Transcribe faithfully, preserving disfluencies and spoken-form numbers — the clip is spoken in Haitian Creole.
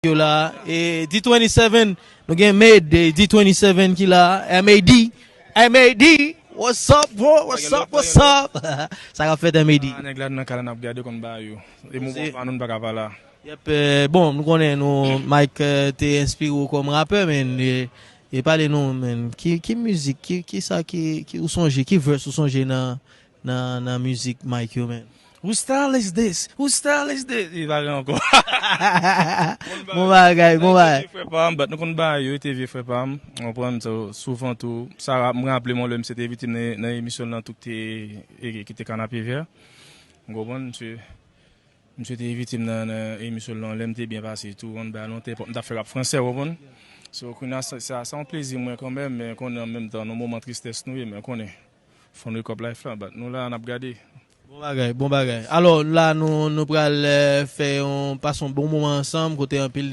Yo la, e D twenty-seven, nou gen Made, D twenty-seven ki la, M A D, M A D, what's up, bro, what's up, what's up? Sa k ap fèt, M A D? Ah, nèg la nan kay la n ap gade konn ba yo. E mouvman pa nou, n pa ka pa la. Yep, eh, bon, nou konnen nou, Mike, eh, te enspire w kòm rapè, men, e, e pale nou, men, ki, ki mizik, ki, ki sa ki, ki ou sonje, ki verse ou sonje nan, nan, nan mizik Mike yo, men? Whose style is this? Whose style is this? Li pa gen ankò. Bon bagay, bon bagay. Frè pa m, but nou konn ba yo, te vye frè pa m, w konprann, so, souvan tou, sa, m raple m lè misye te envite m nan, nan emisyon lan tou ki te, e, ki te Kanapevè, w konprann, misye, misye te envite m nan, nan emisyon lan, lè m te byen pase tou, w konn ba lontan, m t ap fè rap fransè, w konprann. So, kounye a, sa, sa, sa yon plezi mwen kanmenm, men konnen an menm tan, nan moman tristès nou ye, men konnen, fò n wake up life la, but nou la, n ap gade. Bon bagay, bon bagay. Alò, la, nou, nou pral, eh, fè yon, pase yon bon moman ansanm, kote anpil